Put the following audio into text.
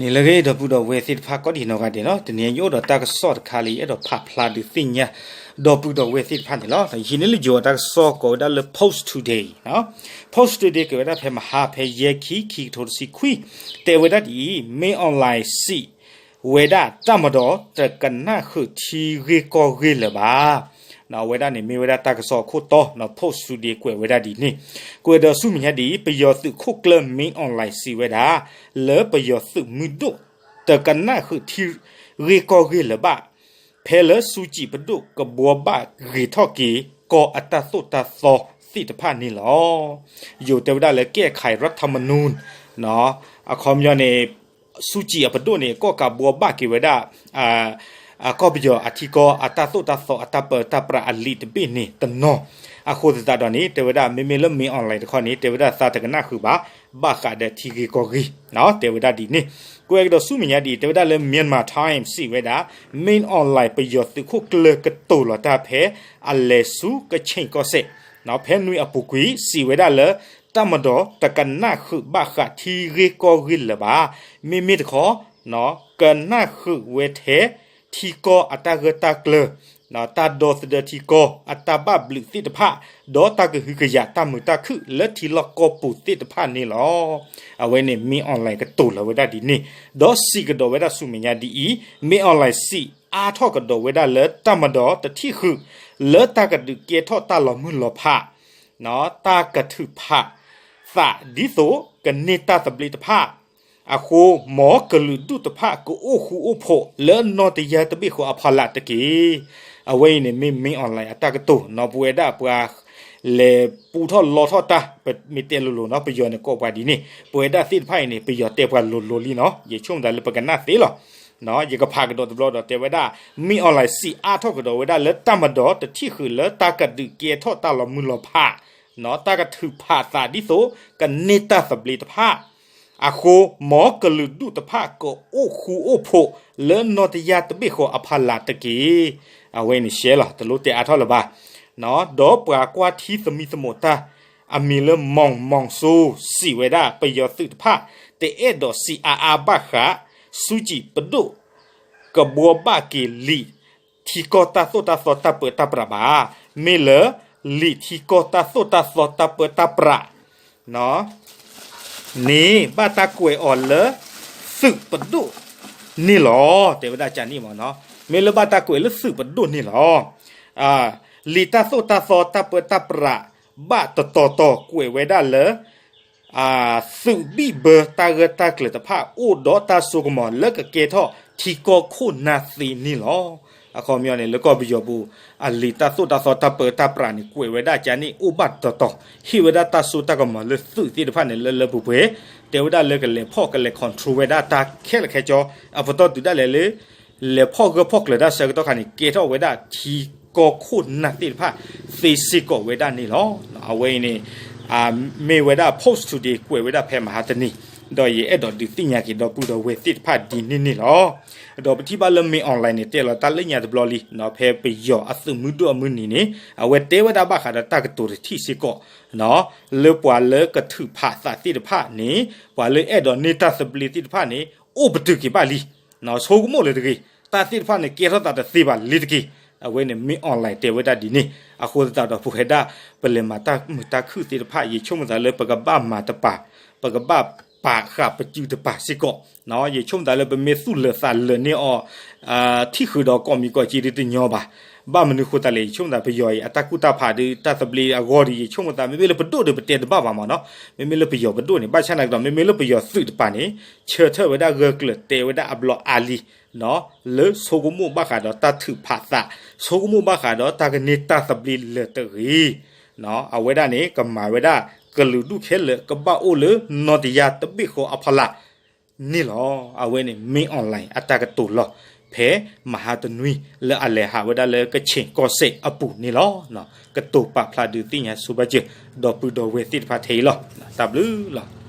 န့ၣ်လၢအဂ့ၤ ဒီပုၢ်ဒီဝဲၢ်သ့ၣ်တဖၣ် ကိးဒံနီၢ်ဂၤဒဲးလီၤ. တနံၤအံၤယအိၣ်ဒီးတၢ်ကစီၣ်တခါလၢယအဲၣ်ဒိးဖးဖျါဒုးသ့ၣ်ညါ ဒီပုၢ်ဒီဝဲၢ်သ့ၣ်တဖၣ်န့ၣ်လီၤ. ယဟံးန့ၢ်လၢယိၤအတၢ်ကစီၣ်ကိးဝဲဒၣ်လၢ Post Today နီၤ. Post Today ကွဲးဝဲဒၣ်ဖဲမဟါဖဲယဲၢ်ခံ ခံကထိတဆံခွံ တဲဝဲဒၣ်ဒ်အံၤ, မင်းအောင်လှိုင် စံးဝဲဒၣ် တပ်မတော်တကနၣ်ဃုထံဂ့ၢ်ကီၢ်ဂ့ၢ်လၢၤဘၣ်. အဝဲဒၣ်န့ၣ်မ့ၢ်ဝဲဒၣ်တၢ်ကစီၣ်အခိၣ်တီ နီၤ, Post Today ကွဲးဝဲဒၣ်ဒ်န့ၣ်, ကွဲးဒီးဆူမဲာ်ညါဒ်အံၤ, ပယီၤသုးခိၣ်ကျၢၢ် မင်းအောင်လှိုင် စံးဝဲဒၣ် လၢပယီၤသုးမုၢ်ဒိၣ် တကနၣ်ဃုထံဂ့ၢ်ကီၢ်ဂ့ၢ်လၢၤဘၣ် ဖဲလၢစူးကံးပဒိၣ်ကဘှီဘၣ်ဂ့ၤထီၣ်က့ၤ ကီၢ်အတၢ်သိၣ်တၢ်သီသ့ၣ်တဖၣ်န့ၣ်လီၤ. ယိၤတဲဝဲဒၣ်လၢ แก้ไขรัฐธรรมนูญ အခီပညီန့ၣ် စူးကံးအပဒိၣ်န့ၣ် ကိးကးဘှီဘၣ်က့ၤဝဲဒၣ် ကီၢ်ပယီၤအထံကီၢ်အတၢ်သိၣ်တၢ်သီအတၢ်ပၢတၢ်ပြးအလံာ်တဘ့ၣ်န့ၣ်တနီၤ, အဃိသတးဒီးန့ၣ် တဲဝဲဒၣ် မ့မ့ၢ်လၢ မင်းအောင်လှိုင် တခီန့ၣ် တဲဝဲဒၣ်သးတကနၣ်ဃုာ်ဘၣ် ဘၣ်ဃးဒီးထံဂ့ၢ်ကီၢ်ဂ့ၢ်, တဲဝဲဒၣ်ဒ်န့ၣ်, ကွဲးကဒီးဆူမဲာ်ညါဒ်အံၤ တဲဝဲဒၣ်လၢ Myanmar Times စံးဝဲဒၣ် မင်းအောင်လှိုင် ပယီၤသုးခိၣ်ကျၢၢ်ကတိၤလီၤတၢ်ဖဲ အလဲၤဆူကခ့ၣ်ကီၢ်စဲၣ် ဖဲနွံအပူၤကွံာ် စံးဝဲဒၣ်လၢ တပ်မတော်တကနၣ်ဃုာ်ဘၣ်ဃးထံဂ့ၢ်ကီၢ်ဂ့ၢ်လၢၤဘၣ်, မ့မ့ၢ်တခီ ကနၣ်ဃုာ်ဝဲထဲ ထံကီၢ်အတၢ်ဂၢၢ်တၢ်ကျၢၤ တၢ်ဒီသဒၢထံကီၢ်အတၢ်ဘၣ်ဘျုးသ့ၣ်တဖၣ်, ဒီးတၢ်ကဟုကယာ်တၢ်မုာ်တၢ်ခုၣ်လၢထံလီၢ်ကီၢ်ပူၤသ့ၣ်တဖၣ်န့ၣ်လီၤ. အဝဲန့ၣ် မင်းအောင်လှိုင် ကတိၤလီၤဝဲဒၣ်ဒ်န့ၣ်, ဒီးစံးကဒီးဝဲဒၣ်ဆူမဲာ်ညါဒ်အံၤ, မင်းအောင်လှိုင် စံးအါထီၣ်ကဒီးဝဲဒၣ်လၢ တပ်မတော် တထံၣ်ဃုာ် လၢတၢ်ကဒုးကဲထီၣ်တၢ်လီၤမုၢ်လီၤဖး တၢ်ကထုးဖးသးဒ်သိးကန့ၢ်တၢ်သဘျ့တဖၣ်အဃိ, မ်ကလုာ်ဒူၣ်တဖၣ်ကအိၣ်ဃူအိၣ်ဖိးလၢနီၢ်တယၢ်တဘ့ၣ်ဃီအဖီလာ်တက့ၢ်. အဝဲအံၤန့ၣ်မ့ၢ် မင်းအောင်လှိုင် အတၢ်ကတိၤနီၤ, ပဝဲဒၣ်ပှၤလဲၤပူထီၣ်လီထီၣ်တၢ် ပမ့ၢ်တဲလိၤလိၤနီၤ, ပယီၤန့ၣ်ကိးပှၤဒ်န့ၣ်, ပဝဲဒၣ်သ့ၣ်တဖၣ်အံၤန့ၣ် ပယီၤတဲပှၤလိၤလိၤလံနီၤ, ယဆိကမိၣ်သးလၢပကနၣ်သ့လီၤ. ယကဖးကဒီးတဘျီဒီးတဲဝဲဒၣ်, မင်းအောင်လှိုင် စံးအါထီၣ်ကဒီးဝဲဒၣ်လၢ တပ်မတော် တထံၣ်ဃုာ်လၢတၢ်ကဒုးကဲထီၣ်တၢ်လီၤမုၢ်လီၤဖး, တၢ်ကထုးဖးသးဒ်သိးကန့ၢ်တၢ်သဘျ့တဖၣ်အဃိ, မ်ကလုာ်ဒူၣ်တဖၣ်ကအိၣ်ဃူအိၣ်ဖိးလၢနီၢ်တယၢ်တဘ့ၣ်ဃီအဖီလာ်တက့ၢ်. အဝဲန့ၣ်ရှဲလီၤ, တလိၣ်တဲအါထီၣ်လၢၤဘၣ်. ဒီးပှၤကွၢ်ထံသမံသမိးတၢ် အမံၤလၢ မွင် မွင်စိုး စံးဝဲဒၣ် ပယီၤသုးတဖၣ် တအဲၣ်ဒိးစံးအါအါဘၣ်ဃး စူးကံးပဒိၣ် ကဘှီဘၣ်က့ၤလံာ်ထံကီၢ်တၢ်သိၣ်တၢ်သီတၢ်ပၢတၢ်ပြးဘၣ်. မ့ၢ်လၢလံာ်ထံကီၢ်တၢ်သိၣ်တၢ်သီတၢ်ပၢတၢ်ပြးန့ၣ် ဘၣ်တၢ်ကွဲးအီၤလၢသုးပဒိၣ်န့ၣ်လီၤ. တဲဝဲဒၣ်ကန့ၣ်မ့ၢ်နီၤ, မ့ၢ်လၢဘၣ်တၢ်ကွဲးလၢသုးပဒိၣ်န့ၣ်လီၤ. လံာ်တၢ်သိၣ်တၢ်သီတၢ်ပၢတၢ်ပြး ဘၣ်တတီၤတီၤကွဲးဝဲဒၣ်လၢ သုးဘံၣ်ဘၢတၢ်ဂၢၢ်တၢ်ကျၢၤတဖၣ် အိၣ်ဒီးတၢ်စိကမီၤလၢကကဲထီၣ်ထံကီၢ်ခိၣ်နၢ်သ့န့ၣ်လီၤ. အခီပညီန့ၣ် လၢကီၢ်ပယီၤပူၤ အလံာ်တၢ်သိၣ်တၢ်သီတၢ်ပၢတၢ်ပြးန့ၣ် ကွဲးဝဲဒၣ်ကန့ၣ် အိၣ်ဘၣ်တတီၤတီၤ, ဟ့ၣ်ဝဲဒၣ်တၢ်စိတၢ်ကမီၤလၢသုးသ့ၣ်တဖၣ်န့ၣ် လၢလၢပှဲၤပှဲၤ, တဲဝဲဒၣ်လၢကလဲၤဖီၣ်ကလဲၤ control ဝဲဒၣ်တၢ်ခဲလၢာ်ခဲဆ့, အပတီၢ်တုၤဒၣ်လဲာ်လၢ လဲၤဖီၣ်ဂၢၢ်ဖီၣ်ကျၢၤတၢ်ဆၢကတီၢ်ခါန့ၣ် ကဲထီၣ်ဝဲဒၣ်ထံကီၢ်ခိၣ်နၢ်သ့ၣ်တဖၣ် သ့စ့ၢ်ကီးဝဲဒၣ်န့ၣ်လီၤ. အဝဲအံၤန့ၣ် မ့ၢ်ဝဲဒၣ် Post Today ကွဲးဝဲဒၣ်ဖဲမဟါတနံၤ, ဒီးယအဲၣ်ဒိးဒုးသ့ၣ်ညါက့ၤဒီပုၢ်ဒီဝဲၢ်သ့ၣ်တဖၣ်ဒ်န့ၣ်န့ၣ်လီၤ. ဒီးပထံၣ်ဘၣ်လၢ မင်းအောင်လှိုင် န့ၣ် တဲလီၤတၢ်လၢညါတဘျီလံ, ဖဲပယီၤအသုးမုၢ်ဒိၣ်အမုၢ်နံၤန့ၣ် အဝဲတဲဝဲဒၣ်ဘၣ်ဃးဒီးတၢ်ကတိၤတထံၣ်စ့ၢ်ကီး လၢပှၤလၢကထုးဖးသးသ့ၣ်တဖၣ်န့ၣ် ပှၤလၢအဲၣ်ဒိးန့ၢ်တၢ်သဘျ့သ့ၣ်တဖၣ်န့ၣ် အိၣ်ပတုာ်က့ၤဘၣ်လံ. ဆိကမိၣ်လၢၤတဂ့ၤ, တၢ်သ့ၣ်တဖၣ်န့ၣ် ကဲထီၣ်သးတသ့ဘၣ်လံတက့ၢ်. အဝဲန့ၣ် မင်းအောင်လှိုင် တဲဝဲဒၣ်ဒ်န့ၣ်, အဃိသတးဒီး ပဝဲဒၣ် ပလဲၤမၤတၢ်မုာ်တၢ်ခုၣ်သ့ၣ်တဖၣ် ယဆိကမိၣ်သးလၢပကဘၣ်မၤတပၤ, ပကဘၣ်ပာ်ဃာ်ပစုတပၤစ့ၢ်ကီး, ယဆိကမိၣ်သးလၢပမ့ၢ်သူၣ်လၢာ်သးလၢာ်န့ၢ်အီၤ ထံၣ်ဃုာ်ဒီးကိးမံၤကိးက့ဒုးတညီဘၣ်. ဘၣ်မနုၤဃိသတးလဲၣ် ယဆိကမိၣ်သး ပယီၤအံၤ အတၢ်ကူၣ်တၢ်ဖးဒုး တၢ်သဘျ့အဂီၢ်ဒီး ယဆိကမိၣ်သး မ့မ့ၢ်လၢပဒိၣ်ဒီးပတဲတဘၣ်ဘၣ်မ့ၢ်နီၤ, မ့မ့ၢ်လၢပယီၤပဒိၣ်န့ၣ် ဘၣ်ဆၣ်နာ်က့ဒီး မ့မ့ၢ်လၢပယီၤသုးတပၤန့ၣ် ဆၢထၢၣ်ဝဲဒၣ်ဂၢၢ်ကျၢၤတဲဝဲဒၣ်အဘျီအါလံ လၢဆိကမိၣ်ဘၣ်ဃးဒီးတၢ်ထုးဖးသး, ဆိကမိၣ်ဘၣ်ဃးဒီးတၢ်ကန့ၢ်တၢ်သဘျ့လၢာ်တဂ့ၤ, အဝဲဒၣ်န့ၣ် ကမၤဝဲဒၣ်ကလုာ်ဒူၣ်ခဲလၢာ် ကဘၣ်အိၣ်လၢနီၢ်တယၢ်တဘ့ၣ်ဃီအဖီလာ်န့ၣ်လီၤ. အဝဲန့ၣ် မင်းအောင်လှိုင် အတၢ်ကတိၤလီၤ ဖဲမဟါတနွံ လၢအလဲၤဟးဝဲဒၣ်လၢကခ့ၣ်ကီၢ်စဲၣ်အပူၤန့ၣ်လီၤ. ကတိၤပာ်ဖျါဒုးသ့ၣ်ညါဆိဘၣ်စၢၤ ဒီပုၢ်ဒီဝဲၢ်သ့ၣ်တဖၣ်ထဲအံၤလီၤ. တၢ်ဘျုးလီၤ.